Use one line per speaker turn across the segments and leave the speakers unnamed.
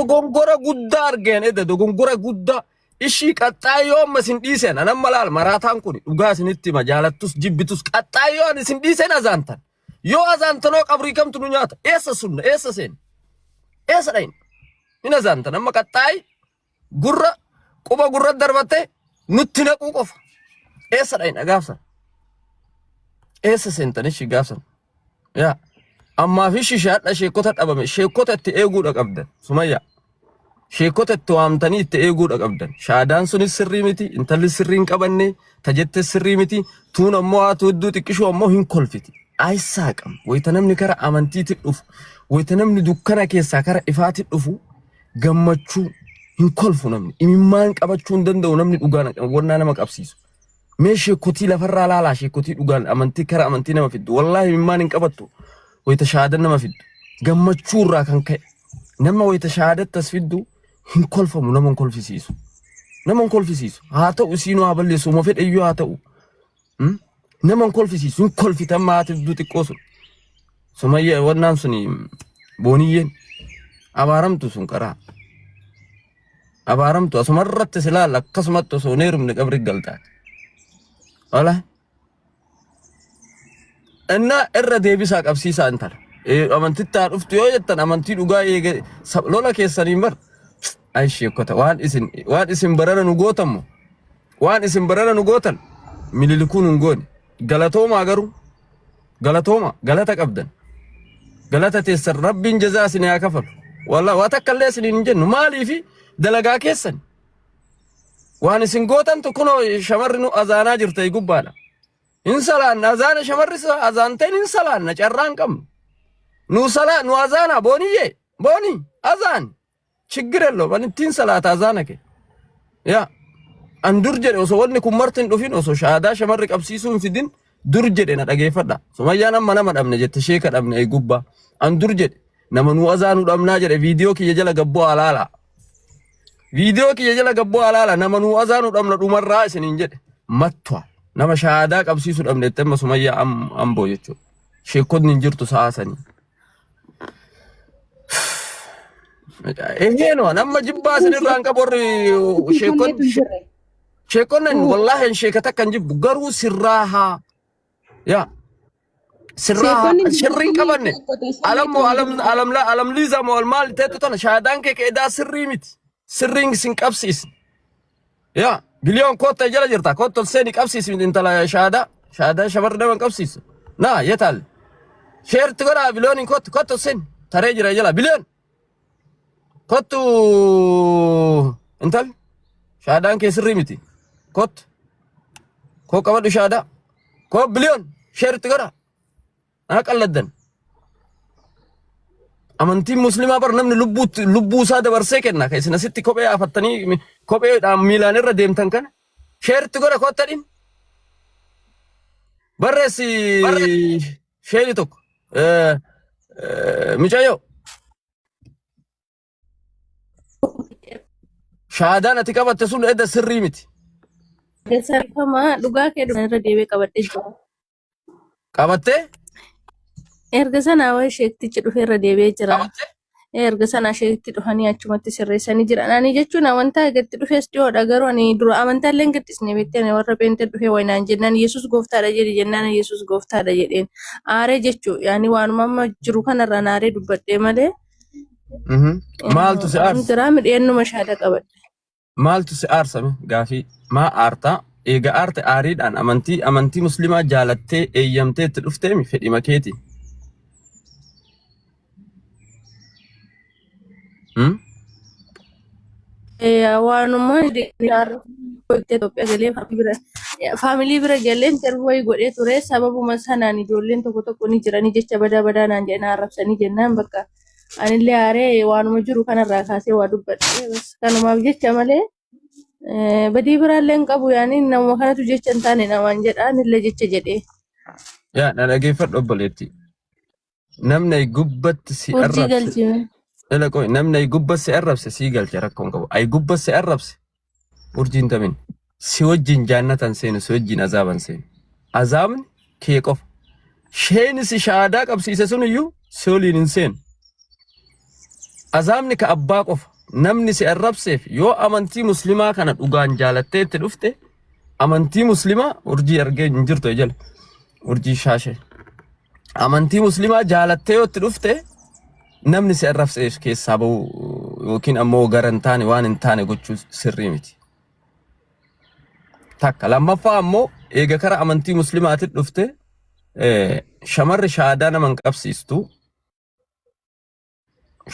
Dogongora guddaa argeen edda dogongora guddaa ishii qaxxaayee yoo amma isin dhiiseen anan malaal maraataan kun dhugaa isinitti hima jaalattus jibbitus qaxxaayee yoo ani isin dhiiseen azaantan yoo azaantanoo qabrii kamtu nu nyaata eessa sunna eessa seen eessa dhayin hin azaantan amma qaxxaayee gurra quba gurra darbattee nutti naquu qofa eessa dhayna gaafsan eessa seentan ishii gaafsan yaa ammaa fi shishaadha sheekota dhabame sheekota itti eeguudha qabdan sumayyaa sheekota itti waamtanii itti eeguudha qabdan shaadaan sunis sirrii miti intalli sirrii hin qabanne tajette sirrii miti tuun ammoo haatu hedduu xiqqishuu ammoo hin kolfiti aysaaqam wayita namni kara amantiitti dhufu wayita namni dukkana keessaa kara ifaatti dhufu gammachuu hin kolfu namni imimmaan qabachuu hin danda'u namni dhugaan wannaa nama qabsiisu mee sheekotii lafarraa laalaa sheekotii dhugaan amantii kara amantii nama fiddu wallaahi imimmaan hin qabattu wayita shahaadan nama fiddu gammachuu irraa kan ka'e nama wayita shahaadatti as fiddu hin kolfamu nama hin kolfisiisu nama hin kolfisiisu haa ta'u isiinuu haa balleessu uma fedhe iyyuu haa ta'u Hmm? Nama hin kolfisiisu hin kolfitan maati hedduu xiqqoo sun. Sumayya wannaan suni booniyyeen abaaramtu sun qaraa. Abaaramtu asumarratti si laala akkasumatti osoo hin heerumne qabri galtaati. Wala. Innaa irra deebisaa qabsiisaa intala. Amantitti haa dhuftu yoo jettan amantii dhugaa eege lola keessaniin bar. Ay sheekota waan isin waan isin barana nu gootammo Waan isin barana nu gootan mililikuu nun goone. Galatoomaa garuu galatooma galata qabdan. Galata teessan rabbiin jazaa isin haa kafalu. Wallah waa takka illee isiniin hin jennu maaliifi dalagaa keessan. Waan isin gootantu kunoo shamarri nu azaanaa jirta gubbaadha. Hin salaanna azaana shamarri azaanteen hin salaanna carraa hin qabnu. Nu salaa nu azaanaa booniyyee booni azaan. Chiggir ello an ittiin salaata azaana kee. Yaa an dur jedhe osoo wanni kun marti hin dhufin osoo shahaadaa shamarri qabsiisuu hin fidin dur jedhe na dhageeffadha. Sumayyaan amma nama dhabne jette sheeka dhabne ee gubbaa. An dur jedhe nama nuu azaanuu dhabnaa jedhe viidiyoo kiyya jala gabboo alaala. Viidiyoo kiyya jala gabboo alaala nama nuu azaanuu dhabna dhumarraa isiniin jedhe mattuwa nama shahaadaa qabsiisuu dhabne jette amma sumayyaa amboo jechuudha. Sheekonni hin jirtu sa'aa sanii. Eheen waan amma jibbaa isinirraa hin qabu warri sheekonni sheekonni wallaahi hin sheeka takka hin jibbu garuu sirraa haa yaa sirraa haa sirrii hin qabanne alam moo alam alam la alam liiza moo maal teettu tana shaadaan kee keedaa sirrii miti sirriin sin qabsiisne. Yaa biliyoon kootta jala jirta kootta ol seeni qabsiisi intala shaadaa shaadaa shamarri nama hin qabsiisu naa yetaal sheerti godhaa biliyooniin kootti kootta ol seeni taree jira jala biliyoon kottu intal shaadaan kee sirrii miti kottu koo qabadhu shaadaa koo biliyoon sheerti godhaa Haa qalladdan. Amantiin muslimaa bar namni lubbuutti lubbuu isaa dabarsee kenna. Kan isin asitti kophee afattanii kopheedhaan miilaan irra deemtan kana. Sheerti godha kottadhin. Barreessi sheeri tokko. Micayyoo. Shahaadaan ati qabatte sun edda sirrii miti.
Sirriifama dhugaa kee irra deebi'ee qabadhee jira.
Qabattee?
Erga sanaa wayi sheektichi dhufee irra deebi'ee jira. Erga sanaa sheekti dhufanii achumatti sirreessanii jiran. Ani jechuun amantaa gatti dhufees dhiyoodha garuu ani dura amantaa illee hin gaddisne beektee ani warra peentee dhufee wayi naan jennaan Yesuus gooftaadha jedhi jennaan Yesuus gooftaadha jedheen. Aaree jechuu yaani waanuma amma jiru kanarraan aaree dubbadhee malee.
Maaltu si aarsa?
Jira midheennuma shaada qabadhe.
Maaltu si aarsa mee gaafii maa aartaa eega aarte aariidhaan amantii amantii muslimaa jaalattee eeyyamtee itti dhufteemi fedhima keetiin. Hmm?
Waanuma Itoophiyaa galee faamilii bira galee interview wayii godhee ture sababuma sanaan ijoolleen tokko tokko ni jiranii jecha badaa badaa naan jedhan arrabsanii jennaan bakka Anillee aaree waanuma jiru kanarraa kaasee waa dubbadhe. Bas kanumaaf jecha malee badii biraallee hin qabu yaani namuma kanatu jecha hin taane namaan jedha anillee jecha jedhee.
Yaa na dhageeffadhu obboleettii. Namni ay gubbatti si
Urjii
arrabse.
galchime.
Ela qoy namni ay gubbatti si arrabse sii galche rakkoon qabu. Ay gubbatti si arrabse Urjiin tamin si wajjin jaannatan seenu si wajjin azaaban seenu. Azaabni kee qofa. Sheen si shaadaa qabsiise sun iyyuu si waliin hin seenu. Azaabni ka abbaa qofa. Namni si arrabseef yoo amantii muslimaa kana dhugaan jaalattee itti dhufte amantii muslimaa urjii argee hin jirtu jala urjii shaashee. Amantii muslimaa jaalattee yoo itti dhufte namni si arrabseef keessaa bahu yookiin ammoo gara hin taane waan hin taane gochuu sirrii miti. Takka lammaffaa ammoo eega kara amantii muslimaatiin dhufte shamarri shaadaa nama hin qabsiistu.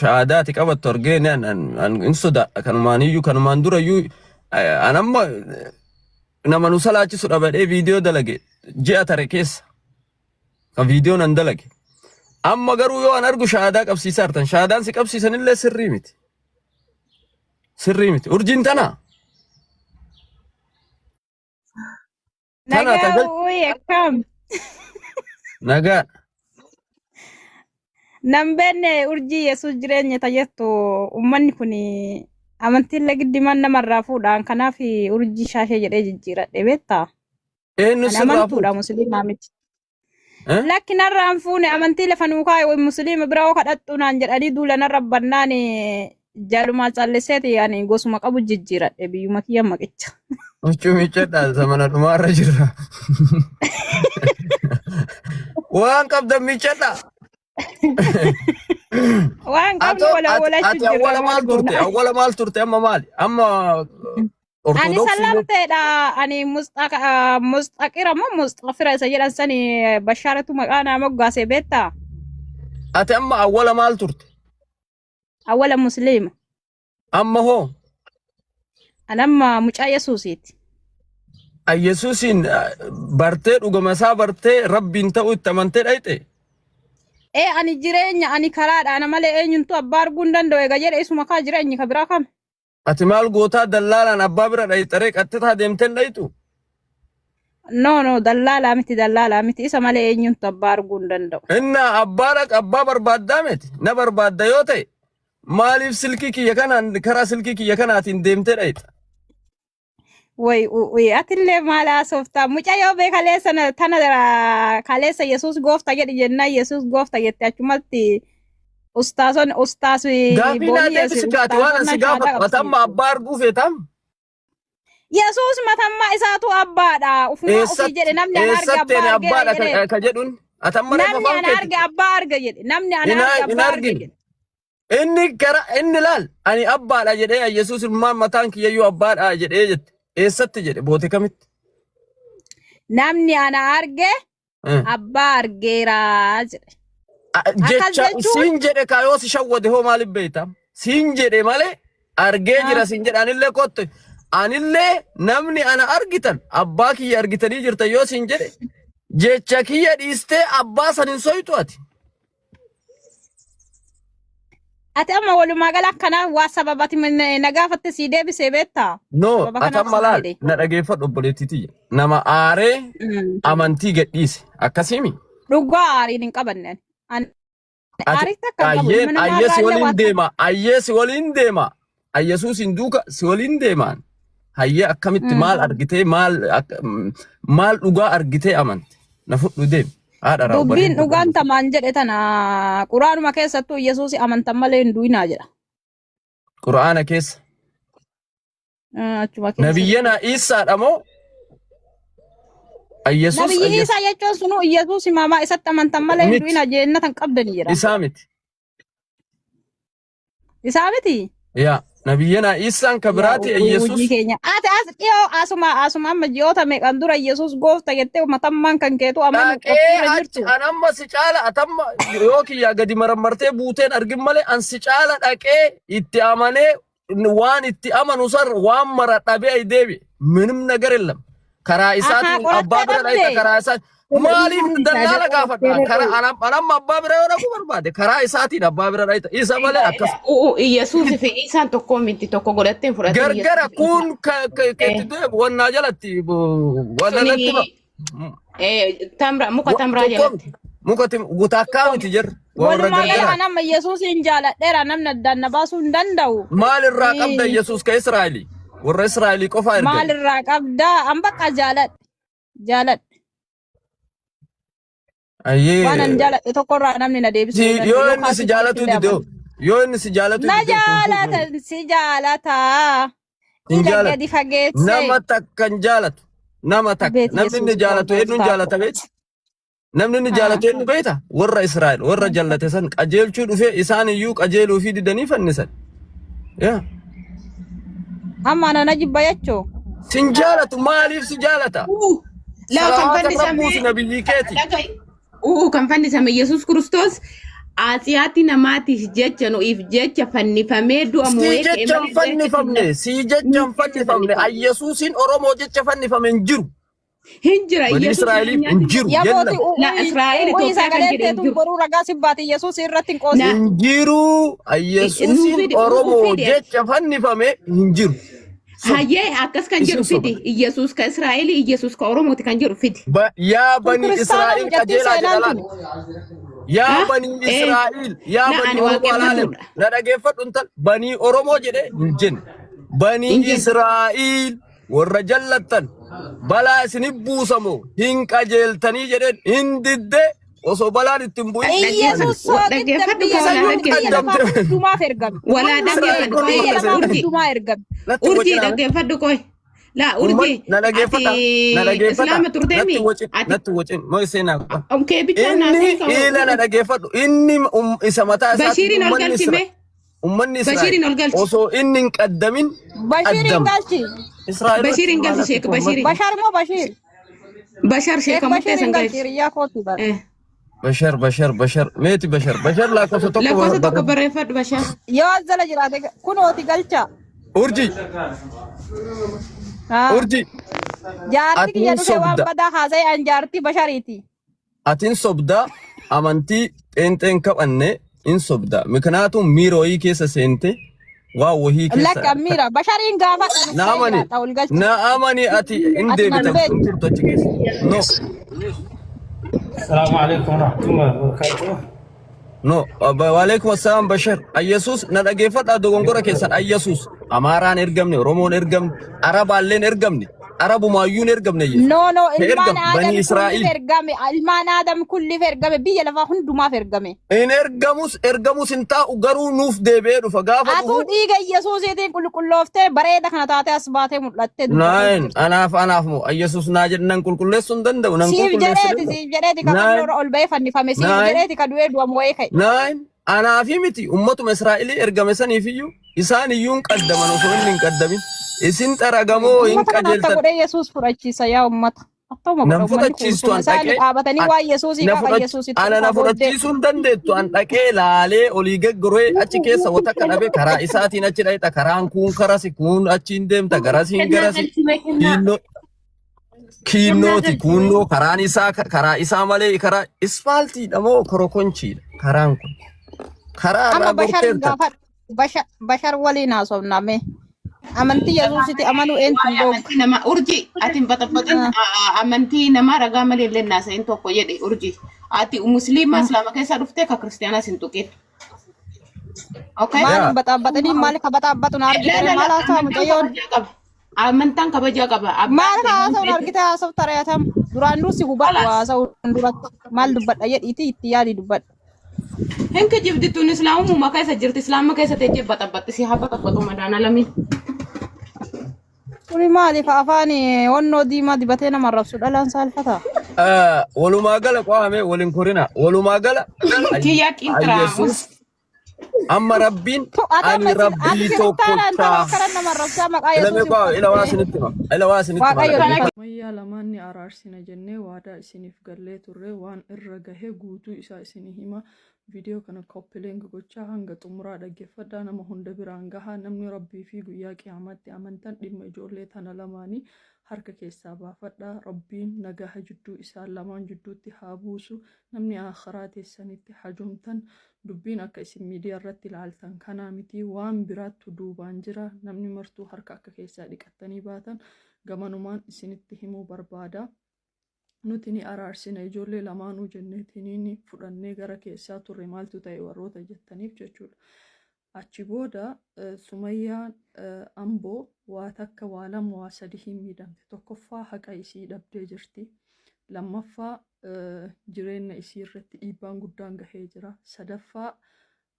Shahaadaa ati qabattu argee an an an hin sodaadha kanumaan iyyuu kanumaan dura iyyuu an amma nama nu salaachisu dhabadhee viidiyoo dalage ji'a tare keessa kan viidiyoo nan dalage. Amma garuu yoo an argu shahaadaa qabsiisaa jirtan shahaadaan si qabsiisan illee sirrii miti. Sirrii miti. Urjiin tana. Tana
Nagaa
tagal
uyi akkam.
nagaa.
Nan beenne urjii Yesuus jireenya ta jettu uummanni kun amantiillee giddimaan namarraa fuudhaan kanaaf urjii shaashee jedhee jijjiiradhe beektaa?
Eenyu
Ani
sirraa
amantuudha
fuute?
musliimaa miti.
Eh?
Lakki narraa hin fuune amantii lafa nuu kaa'e musliima bira hoo kadhattu naan jedhanii duula narra bannaan jalumaa calliseeti ani gosuma qabu jijjiiradhe biyyuma kiyya maqicha.
Huccuu miiccadhaa zamana dhumaarra jirra. Waan qabdan miiccadhaa.
Waan qabnu
Atoo
wala
ati
walachu
ati
jirra
awwala
maal
maal turte?
goona.
Awwala maal turte amma maali? Amma
Ani
Ortodoksii moo?
sallamteedha. Ani mustaqira moo mustaqfira isa jedhan sani bashaaratu maqaa naa moggaase beektaa?
Ati amma awwala maal turte?
Awwala musliima.
Amma hoo?
Ani amma mucaa Yesuusiiti.
Yesuusiin bartee dhugama isaa bartee rabbiin ta'uu itti amantee dhayxe?
Ee ani jireenya ani karaadha ana malee eenyumtu abbaa arguu hin danda'u eega jedhe isuma kaa jireenyi ka biraa kam?
Ati maal gootaa dallaalaan abbaa bira dhayxaree qaxxitaa deemteen dhayxu?
No no dallaalaa miti dallaalaa miti isa malee eenyumtu abbaa arguu hin danda'u.
Innaa abbaa dhaq abbaa barbaaddaa miti na barbaadda yoo ta'e maaliif silkii kiyya kanaan karaa silkii kiyya kanaatiin deemtee dhayxa?
Way uy atillee maal haasoftaa mucayyoo bee kaleessa tana kaleessa Yesuus goofta jedhi jennaan Yesuus goofta jette achumatti ustaason ustaas
Gaafii naa
boonii
deebisi kaati waan
ustaasonna
ani si
shaadaa
gaafadhu. Ati amma
qabsiifte.
abbaa arguu feetam?
Yesuus matammaa isaatu abbaadha ufumaa ofii
Eessatti
jedhe namni ana arge
eessatti
abbaa
ani
argeera
abbaadha
jedhe
ka jedhuun? Ati amma reefa
namni
afaan
ana
keetti
arge abbaa arge jedhe namni ana
hin
arge
hin
abbaa arge
argine.
jedhe.
Inni gara inni laal ani abbaadha jedhee Yesuus ilmaan mataan kiyyayyuu abbaadha jedhee jette. Eessatti jedhe boote kamitti?
Namni ana arge
Eh.
abbaa argeera jedhe. Akkas
Jecha
jechuun
siin jedhe kaa yoo si shawwade hoo maaliif beekta? Siin jedhe malee argee jira siin jedhe anillee kottu. Anillee namni ana argitan abbaa kiyya argitanii jirtan yoo siin jedhe jecha kiyya dhiistee abbaa san hin soytu ati.
Ati amma walumaa gala akkanaaf waa sababa ati na gaafatte sii deebisee beektaa?
No,
Sababa
ati
kanaaf
amma
siin
laal
jedhe.
na dhageeffadhu obboleettii tiyya. Nama aaree amantii gadhiise akkasiimi.
Dhugaa aariin hin qabanne ani. Ani
Ati
aarii takka hin qabu.
ayyeen
Ilma namaa
ayyee si
irraa illee
waliin
waa takka.
deema ayyee si waliin deema Yesuusin duuka si waliin deemaan hayyee akkamitti maal argitee maal maal dhugaa argitee amante na fudhu deemi haadha
Dubbiin
raawwanii
dhugaan tamaan jedhe tana quraanuma keessattuu Yesuusi amantan malee hin du'inaa jedha.
Qura'aana keessa
Achuma keessa.
nabiyyana Iisaadha moo Yesuus
Nabiyyi Iisaa jechuun sunuu Yesuus maamaa isatti amantan malee hin
miti
du'inaa jennatan qabdani jedha.
isaa miti
Isaa miti?
Yaa nabiyyana Iisaan ka
Yaa
biraati
hojii
Yesuus
keenya. Ati as dhiyoo asuma asuma amma ji'oota meeqan dura Yesuus goofta jettee matammaan kan keetu amanu
dhaqee
qophiirra
achi
jirtu.
an amma si caala atamma yoo kiyyaa gadi marammartee buuteen argin malee an si caala dhaqee itti amanee waan itti amanu san waan mara dhabee ay deebi minim nagar ellam karaa
Ahaa
isaatiin abbaa
qorattee
bira dhayxa
dhabde.
karaa isaa maaliif dallaala gaafadha karaa anamma abbaa bira yoo dhaquu barbaade karaa isaatiin abbaa bira dhayxa isa malee akkas
Yesuus fi Iisaan tokko miti tokko godhattee hin fudhatin
gargara
Yesuus fi Iisaan.
kun ketti wannaa jalatti wanna natti
Suni tamra muka tamraa
tokko
jalatti.
muka gutakkaa miti jirra warra
Walumaa gala
gargara
an amma Yesuusin jaaladheera namni addaan na baasuu hin danda'u.
maal irraa qabda Yesuus ka Israa'elii warra Israa'elii qofaa
Maal
ergan
irraa qabda? An bakka jaaladhe. Jaaladhe.
ayyee
Waan an jaaladhe tokkorraa namni na deebisuu hin danda'u.
yoo
Yoo
inni si
kaasii
jaalatuu
tokkotti illee
dide
amanu.
Yoo inni si jaalatu
Na
dide sin fuudhu.
jaalata si jaalata.
Hin
Ila
jaalatu.
gadi fageessee.
Nama takka hin jaalatu. Nama takka.
Abeet
Namni inni
Yesuus
jaalatu eenyuun
gooftaa
jaalata
koo.
beekta? Namni inni
Haa.
jaalatu eenyu beekta? Warra Israa'el warra jallate san qajeelchuu dhufee isaan iyyuu qajeeluu fi didanii fannisan. Yaa.
Amma ana na jibba jechuu.
Sin jaalatu maaliif si jaalata?
Laa kan
Salawaata
fannisame
rabbuuti nabiyyii keeti.
dhaga'i. Kan fannisame Yesuus Kiristoos aatsiyaatti namaatiif jecha nu'iif jecha fannifamee du'a
Sii
moo'ee ka'e
jecha hin
malee jecha
fannifamne, sii jecha hin
nuuf jecha
fannifamne,
fannifame.
Ayyesuusiin Oromoo jecha fannifame hin jiru.
Hin jira
Bani
Yesuus
Israa'eliif hin
nyaati
jiru
Yaa
yellam.
mooti
la Israa'el
u'ii
Itoophiyaa kan
sagaleen
jedhe hin
teetuun
jiru.
boruu ragaa si baati Yesuus irratti hin
Na
qoosin.
Hin jiru
nuu
Ayyesuusiin
fidi uu
Oromoo
fidi ati.
jecha fannifame hin jiru. Soba.
Hayyee akkas kan
Isin
jedhu
soba.
fidi. Iyyasuus ka Israa'el Iyyasuus ka Oromooti kan jedhu fidi.
Yaa
Kun
bani
kiristaana
Israa'el
mucattii
qajeelaa jedha
seenaan
laal.
tuni.
Yaa
Ha?
bani
Eh.
Israa'el yaa
Na
bani
ani
Oromoo alaalem.
waaqeffattuudha.
Na dhageeffadhu intal banii Oromoo jedhe hin jenne. Banii
Hin jenne.
Israa'el warra jallattan balaa isinif buusamo hin qajeeltanii jedheen hin didde osoo balaan itti hin bu'in
Iyyesuus soogidda
Dhaggeeffadhu
biyya
kaa walaa
lafaa biyya
dhaggeeffadhu.
lafaa hundumaaf ergame.
Walaa
Israa'el
dhaggeeffadhu
kun
qoy
Biyya
uummata
lafaa
urjii.
hundumaa ergame.
Natti
Urjii
wacina.
dhaggeeffadhu qoy. Laa urjii
Na dhaggeeffata.
ati
Na dhaggeeffata.
islaama turteemi
Natti wacin.
ati
Natti wacin. Moo seenaa qaba.
kee bichaan
Inni
naasii ka
ila na dhaggeeffadhu. Inni isa mataa isaatiin
Bashiiriin ol
uummanni
galchi
Israa'el.
mee
Ummanni Israa'el
Bashiiriin ol galchi.
osoo inni hin qaddamin
Bashiiriin
qaddama.
galchi.
Israa'el
Bashiiriin galchi sheek Bashiiriin.
Bashar moo Bashiir?
Bashar
Sheek
sheeka murtee
Bashiiriin
san
galchi
galchi.
hiriyyaa kooti bara.
Eh.
Bashar Bashar Bashar meeti Bashar Bashar lakkoofsa tokko
Lakkoofsa tokko barreeffadhu Bashar.
Yoo as jala jiraate kunooti galcha.
Urji
Haa.
Urji
Jaarti
Ati
kiyya
hin
dhufee waan
sobda.
badaa haasa'e an jaartii Bashariiti.
Ati hin sobda amantii pheenxee hin qabanne hin sobda. Miknaatum miira wayii keessa seente waa wayii keessa.
Lakka miira Bashariin gaafadhu
Na amani
jiraata ol galchi.
na amani ati hin
Ati nan
deebita
beektu.
hin turtu achi keessa. No
السلام عليكم ورحمة الله وبركاته.
no waalaikum assalaam Bashar. Ayyesuus na dhageeffadhaa dogongora keessan Ayyesuus. Amaaraan ergamne Oromoon ergamne Arabaalleen ergamne Arabumaayyuun ergamne Yesuus.
No no
Ka
ilmaan
ergam
Aadam
banii
kulliif
Israa'il.
ergame ilmaan Aadam kulliif ergame biyya lafaa hundumaaf ergame.
In ergamus ergamus hin taa'u garuu nuuf deebi'ee dhufa gaafa
Atuu
dhufu.
dhiiga Yesuusiitiin qulqullooftee bareeda kana taatee as baatee mul'attee dubbachuu
Naayin
jirta.
anaaf anaaf moo Yesuus naa jedhe nan qulqulleessuu hin danda'u nan
Siif
qulqulleessuu
jedheeti
danda'u.
siif jedheeti ka fannoo
Naayin
irra ol ba'ee fannifame siif
naayin
jedheeti ka du'ee du'a moo'ee ka'e.
naayin anaafi miti ummatuma Israa'elii ergame saniifiyyuu isaan iyyuu hin qaddaman osoo inni hin qaddamin isin xaragamoo hin
Uummata kana akka
qajeeltan
godhee Yesuus fudhachiisa yaa uummata. Attuma godha
nan
uummanni kun
fudhachiistu
utuma
an
isaanii
dhaqee
dhaabatanii
an
waan Yesuusii
na
qaba
fudhach
Yesuusitti
ana na
dhufaa booddee.
fudhachiisuu hin dandeettu an dhaqee laalee olii gaggoree achi keessa wata akka dhabe karaa isaatiin achi dhaqxa karaan kuun karasi kuun achiin deemta garasiin
Kennaa
garasi
galchi mee kennaa.
kiinnoo
Kennaa
kiinnooti
galchi mee.
kuunnoo karaan isaa karaa isaa malee karaa ispaaltiidha moo korokonchiidha karaan kun karaa
Amma
irraa
Bashar
gorteerta
gaafa Bashar waliin haasofna mee. Amantii Yesuusitti amanuu eentu
Waa'ee
hin dhoogga.
amantii namaa urjii ati hin baxaxaxin amantii namaa ragaa malee illee naasa'in tokko jedhe urjii. Ati musliima islaama keessaa dhuftee ka kiristaanaas hin tuqin. Okay?
Maal
yaa
hin baxaabaxanii maal ka baxaabaxu na
La
argitare
la la
maal haasa'a
amantaan
mucayyoon.
kabajaa qaba. Amantaan kabajaa qaba. Abbaan
Maal ka
ilmaan
haasa'u na
feete.
argite haasa'u tareetam. Duraan dursi hubadhu
Kalaas.
haasa'u duratti maal dubbadha jedhiitii itti yaadi dubbadhu.
Hin kijibdi tun islaamummaa keessa jirti. Islaama keessa teechee baxabaxxi si haa baxabaxu madaana lamiin.
Kuni maaliif afaan wannoo diimaa dibatee nama arrabsu dhalaan saalfataa?
Walumaa gala qo'ame waliin korina walumaa gala
Kiyyaa qinxiraa.
Yesuus amma rabbiin
Tu ati
ani
amma isin ati
rabbii
kiristaanaa intala
tokkochaa
akkana nama arrabsaa maqaa
ila
Yesuusiin
meeqaa ila waa
fudhattee
isinitti hima ila waa isinitti hima
Waaqayyo
dhaggeeffadha.
dubbata.
Sumayyaa lamaan ni araarsina jennee waadaa isiniif gallee turre waan irra gahe guutuu isaa isinii hima. Video kana copy link gochaa hanga xumuraa dhaggeeffadhaa nama hunda biraan gahaa namni Rabbii fi guyyaa qiyaamaatti amantan dhimma ijoollee tana lamaanii harka keessaa baafadhaa Rabbiin nagaha jidduu isaan lamaan jidduutti haa buusu namni aakhiraa teessanitti hajomtan dubbiin akka isin miidiyaa irratti ilaaltan kanaa miti waan biraattu duubaan jira namni martuu harka akka keessaa dhiqattanii baatan gamanumaan isinitti himuu barbaada. Nuti ni araarsina ijoollee lamaanuu jenneetiniin fudhannee gara keessaa turre maaltu ta'e warroota jettaniif jechuudha. Achi booda Sumayyaan Amboo waa takka waa lama waa sadii hin miidhamte. Tokkoffaa haqa isii dhabdee jirti. Lammaffaa jireenya isii irratti dhiibbaan guddaan gahee jira. Sadaffaa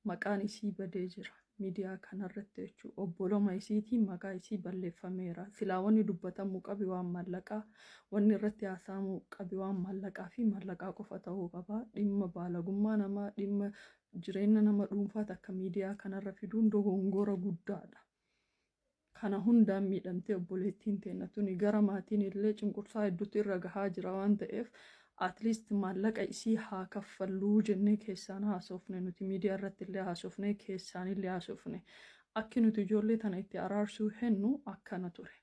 Maqaan isii badee jira miidiyaa kanarratti jechuudha. Obboloma isiitiin maqaa isii balleeffameera. Silaa wanni dubbatamuu qabi waan maallaqaa, wanni irratti haasa'amuu qabi waan maallaqaa fi maallaqaa qofa ta'uu qaba. Dhimma baalagummaa namaa, dhimma jireenya nama dhuunfaa takka miidiyaa kanarra fiduun dogongora guddaadha. Kana hundaan miidhamtee obboleettiin teenna tuni gara maatiin illee cunqursaa hedduutu irra gahaa jira waan ta'eef, at least maallaqa isii haa kaffalluu jennee keessaan haasofne. Nuti miidiyaa irratti illee haasofne, keessaan illee haasofne. Akki nuti ijoollee tana itti araarsuu hennu akkana ture.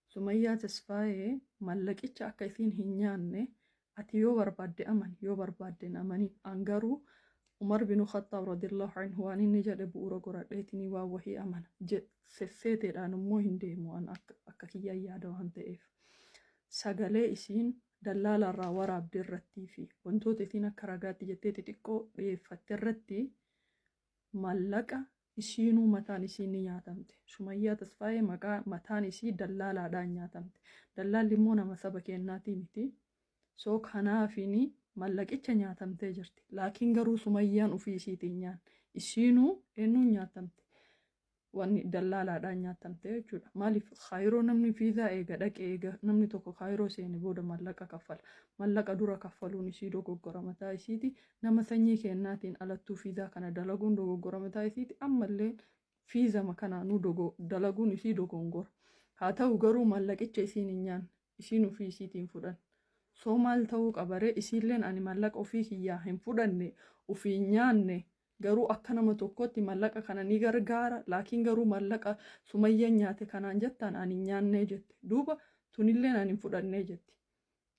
Sumayyaa Tasfaayee maallaqicha akka isiin hin nyaanne, ati yoo barbaadde amani, yoo barbaadde hin amanin. An garuu Umar bin Khattaab radiyallahu anhu waan inni jedhe bu'uura godhadheetinii waan wahii amana. Sesseeteedhaan immoo hin deemu an akka kiyyaan yaada waan ta'eef. Sagalee isiin dallaala irraa waraabde irrattii fi wantoota isiin akka ragaatti jettee xixiqqoo dhiyeeffatte irratti maallaqa isiinuu mataan isii ni nyaatamte. Sumayyaa Tasfaayee maqaa mataan isii dallaalaadhaan nyaatamte. Dallaalli immoo nama saba kennaatii miti. So kanaafini mallaqicha nyaatamtee jirti. Laakiin garuu Sumayyaan ofii isiitiin nyaanne. Isiinuu eenyuun nyaatamte? Wanni dallaalaadhaan nyaatamte jechuudha. Maaliif? Kaayiroo namni viizaa eega dhaqe, eega namni tokko Kaayiroo seene booda mallaqa kaffala. Mallaqa dura kaffaluun isii dogoggora mataa isiiti. Nama sanyii kennaatiin alattuu viizaa kana dalaguun dogoggora mataa isiiti. Ammallee fiizama kanaanuu dalaguun isii dogongora. Haa ta'u garuu mallaqicha isiin hin nyaanne. Isiin ofii isiitiin fudhan. So maal ta'uu qabaree? Isiilleen ani mallaqa ofii kiyyaa hin fudhanne, ofii hin nyaanne, garuu akka nama tokkotti mallaqa kana ni gargaara, laakiin garuu mallaqa Sumayyaan nyaate kanaan jettaan ani hin nyaannee jette. Duuba tunilleen ani hin fudhannee jetti.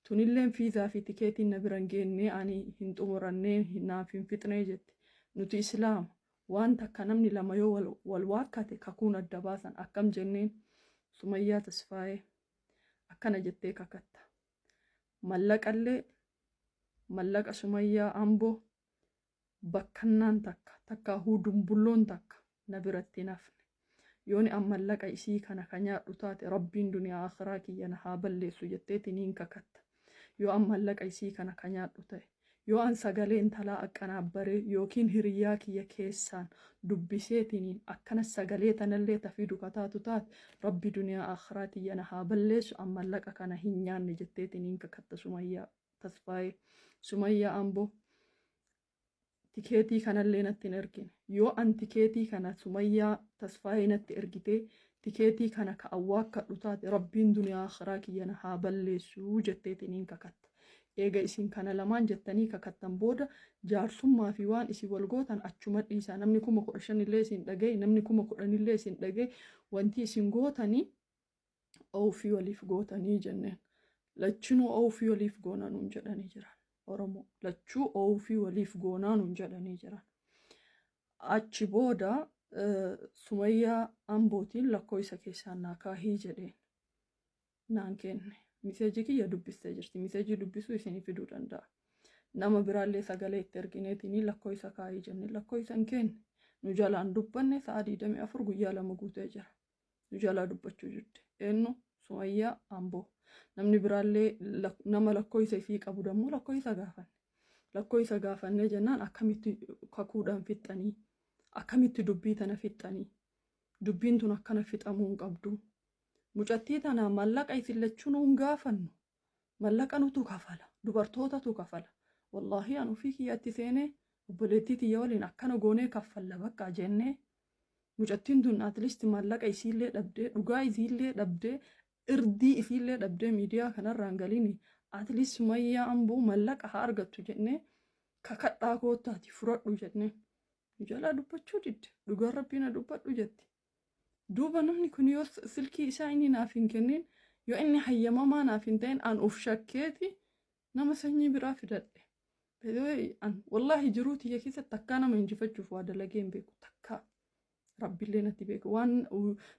Tunilleen fiizaa fi tikeetiin na bira hin geennee, ani hin xumurannee, naaf hin fixnee jetti. Nuti Islaama. Waan takka namni lama yoo wal waakkate kakuun adda baasan. Akkam jenneen? Sumayyaa Tasfaayee akkana jettee kakatta. Mallaqallee, mallaqa Sumayyaa Amboo bakkannaan takka takkaahuu dumbulloon takka na biratti hin hafne. Yooni an mallaqa isii kana ka nyaadhu taate, Rabbiin duniyaa akhiraa kiyya na haa balleessu jetteetiin hin kakatta. Yoo an mallaqa isii kana ka nyaadhu ta'e, yoo an sagalee intalaa aqqanaabbaree yookiin hiriyyaa kiyya keessaan dubbiseetiniin akkana sagalee tanallee tafidu ka taatu taate, Rabbi duniyaa akhiraa tiyya na haa balleessu, an mallaqa kana hin nyaanne jetteetiniin kakatta Sumayyaa Tasfaayee. Sumayyaa Amboo tikeetii kanallee natti hin ergine. Yoo an tikeetii kana Sumayyaa Tasfaayee natti ergitee tikeetii kana ka awwaakkadhu taate, Rabbiin duniyaa akhiraa kiyya na haa balleessu jetteetiniin kakatta. Eega isin kana lamaan jettanii kakattan booda, jaarsummaa fi waan isin wal gootan achuma dhiisaa. Namni 15,000 illee isin dhagaye, namni 10,000 illee isin dhagaye, wanti isin gootanii ofii waliif gootanii jenneen. Lachinuu ofii waliif goona nuun jedhanii jiran. Oromoo lachuu ofii waliif goonaa nuun jedhanii jiran. Achi booda Sumayyaa Ambootiin lakkoofsa keessaan naa kaahii jedheen, naan kenne. Miseejii kiyya dubbistee jirti. Miseejii dubbisuu isinii fiduu danda'a. Nama biraallee sagalee itti ergineetiin lakkoofsa kaahii jenne, lakkoofsa hin kenne. Nu jalaan dubbanne. Sa'a 24, guyyaa 2 guutee jira. Nu jalaa dubbachuu jirti. Eenyu? Sumayyaa Amboo. Namni biraallee nama lakkoofsa isii qabu dammoo lakkoofsa gaafanne. Lakkoofsa gaafannee jennaan, akkamitti kakuudhaan fixxanii? Akkamitti dubbii tana fixxanii? Dubbiin tun akkana fixamuu hin qabdu. Mucattii tana mallaqa isin lachuu hin gaafannu. Mallaqa nutu kafala. Dubartootatu kafala. Wallaahi an ofii kiyyatti seenee obboleettii tiyya waliin akkana goonee kaffalla bakka jennee, mucattiin tun at least maallaqa isiillee dhabdee, dhugaa isiillee dhabdee, irdii isiillee dhabdee miidiyaa kanarraan galiini, at least Sumayyaa Amboo mallaqa haa argattu jennee, kakadhaa koottaati fudhadhu jennee, nu jalaa dubbachuu didde. Dhugaan Rabbii na dubbadhu jetti. Duuba namni kun yoo silkii isaa inni naaf hin kennin, yoo inni hayyamamaa naaf hin ta'in, an uf shakkeeti nama sanyii biraa fidadhe. An wallaahi jiruu tiyya keessatti takkaa nama injifachuuf waa dalagee hin beeku, takkaa. Rabbiillee natti beeku. Waan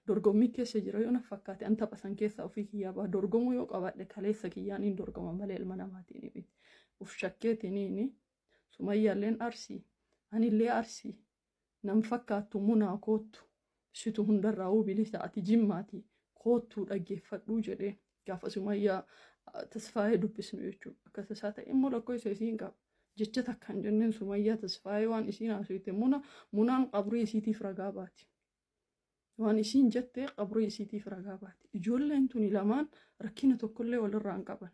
dorgommii keessa jira yoo na fakkaate, an tapha san keessa ofii kiyyaa ba'a. Dorgomuu yoo qabaadhe, kaleessa kiyyaan hin dorgoma malee ilma namaatiin miti. Uf shakkeetiniini Sumayyaalleen Arsii, anillee Arsii nan fakkaattu, munaa koottu, situ hundarraa'uu bilisa, ati Jimmaati, koottuu dhaggeeffadhuu jedheen gaafa Sumayyaa Tasfaayee dubbisnu jechuudha. Akkas isaa ta'e immoo lakkoofsa isii hin qaba. Jecha takka hin jenneen Sumayyaa Tasfaayee waan isiin haasofte muna munaan qabrii isiitiif ragaa baati. Waan isiin jette qabrii isiitiif ragaa baati. Ijoolleen tuni lamaan rakkina tokkollee walirraa hin qaban.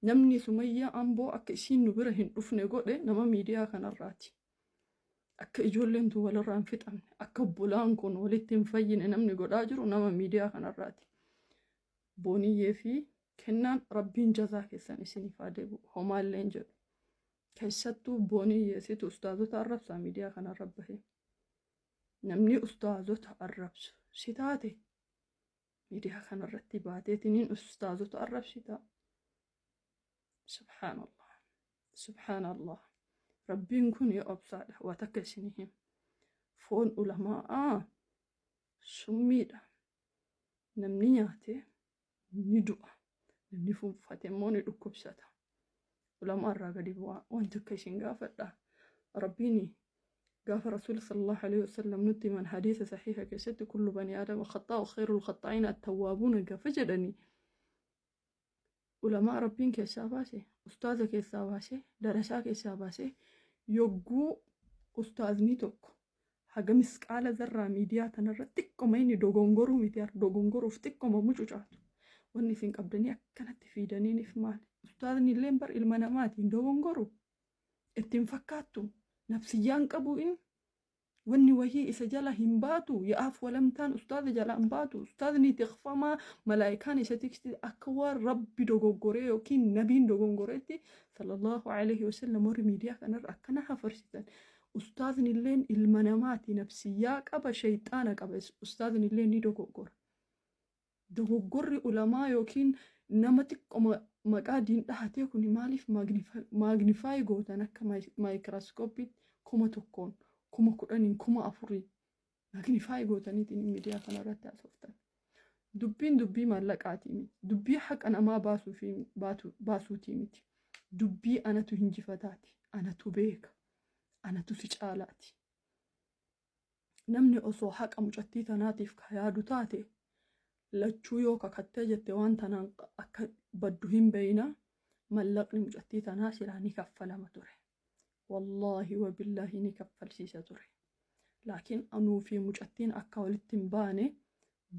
Namni Sumayyaa Amboo akka isiin nu bira hin dhufne godhe nama miidiyaa kanarraati. Akka ijoolleen tun walirraa hin fixamne, akka obbolaan kun walitti hin fayyine namni godhaa jiru nama miidiyaa kanarraati. Booniyyee fi Kennaan Rabbiin jazaa keessan isiniif haa deebi'u. Homaallee hin jedhu. Keessattuu Booniyyee situ ustaazota arrabsaa miidiyaa kanarra bahee. Namni ustaazota arrabsu si taate miidiyaa kanarratti baateetiniin ustaazota arrabsita. Subhaanallah. Subhaanallah. Rabbiin kun yoo obsaadha. Waa takka isinii hima. Foon ulamaa'aa summiidha. Namni nyaate ni du'a. Namni fuunfate immoo ni dhukkubsata. Ulamaa irraa gadi bu'aa. Waan takka isin gaafadha. Rabbiin gaafa Rasuula sallallahu alaihi wasallam nutti himan hadiisa sahiha keessatti kullu bani aadama khaxaa'u khayrul khaxaa'iina attawwaabuuna gaafa jedhanii ulamaa Rabbiin keessaa baase, ustaaza keessaa baase, darasaa keessaa baase, yogguu ustaazni tokko haga misqaala zarraa miidiyaa tanarra xiqqoma inni dogongoruu miti har dogongoruuf xiqqoma mucucaatu wanni isin qabdanii akkanatti fiidaniinif maali? Ustaazni illeen bar ilma namaati hin dogongoru, itti hin fakkaattu, nafsiyyaan qabu inni. Wanni wahii isa jala hin baatu, ya'aaf walamtaan ustaaza jalaa hin baatu, ustaazni tikfamaa malaa'ikaan isa tiksiti akka waan Rabbi dogoggoree yookiin nabiin dogongoreetti sallallahu alaihi wasallam warri miidiyaa kanarra akkana hafarsitan. Ustaazni illeen ilma namaati, nafsiyyaa qaba, shayxaana qaba, ustaazni illeen ni dogoggora. Dogoggorri ulamaa yookiin nama xiqqoma maqaa diin dhahatee kuni maaliif magnify gootan akka maayikiraaskooppiitti 1000n 10,000n 4000n magnify gootaniitiin miidiyaa kanarratti haasoftan. Dubbiin dubbii maallaqaatii miti. Dubbii haqa namaa baasuutii miti. Dubbii anatu hinjifataati. Anatu beeka. Anatu si caalaati. Namni osoo haqa mucattii tanaatiif ka yaadu taate lachuu yoo kakattee jette waan tanaan akka baddu hin beeyna, mallaqni mucattii tanaa silaa ni kaffalama ture. Wallaahi wabillaahi ni kaffalsiisa ture. Laakiin anuu fi mucattiin akka walitti hin baane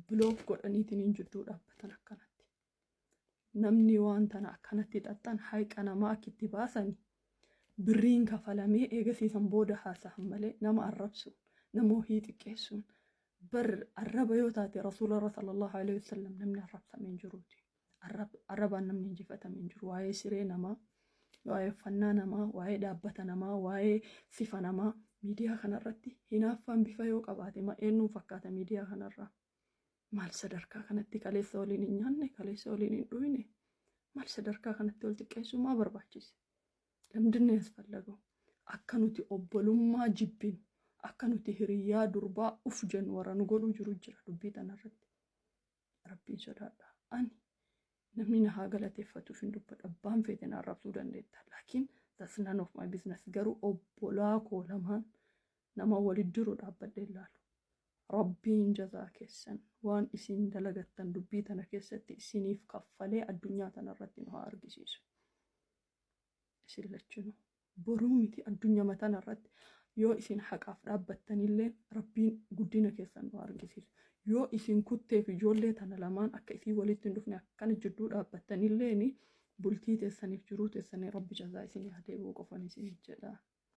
block godhaniitiin jidduu dhaabbatan akkanatti. Namni waan tana akkanatti xaxxan hayqa namaa akka itti baasani birriin kafalamee eegasiisan booda haasahan malee nama arrabsuun, nama wahii xiqqeessuun bar arraba yoo taate Rasuularra sallallahu alaihi wasallam namni arrabsame hin jiruuti. Arrabaan namni injifatame hin jiru. Waa'ee siree namaa, waa'ee uffannaa namaa, waa'ee dhaabbata namaa, waa'ee sifa namaa miidiyaa kanarratti hinaaffaan bifa yoo qabaate ma eenyuun fakkaata miidiyaa kanarraa? Maal sadarkaa kanatti kaleessa waliin hin nyaanne, kaleessa waliin hin dhuyne? Maal sadarkaa kanatti wal xiqqeessuu maa barbaachise? Lamdinni asfallagoo akka nuti obbolummaa jibbinu, akka nuti hiriyyaa durbaa uf jennu warra nu godhuu jiru jira dubbii tanarratti. Rabbiin sodaadha. Ani namni na haa galateeffatuuf hin dubbadhu. Abbaan feete na arrabsuu dandeetta. Laakiin that's none of my business. Garuu obbolaa koo lamaan nama walit jiru dhaabbadhee ilaalu. Rabbiin jazaa keessan waan isin dalagattan dubbii tana keessatti isiniif kaffalee addunyaa tana irratti nu haa argisiisu. Isin lachinuu boruu miti addunyama tana irratti yoo isin haqaaf dhaabbattanillee Rabbiin guddina keessan nu haa argisiisu. Yoo isin kutteef ijoollee tana lamaan akka isii walitti hin dhufne akkana jidduu dhaabbattanilleen bultii teessaniif jiruu teessanii Rabbi jazaa isinii haa deebi'u qofan isin jedha.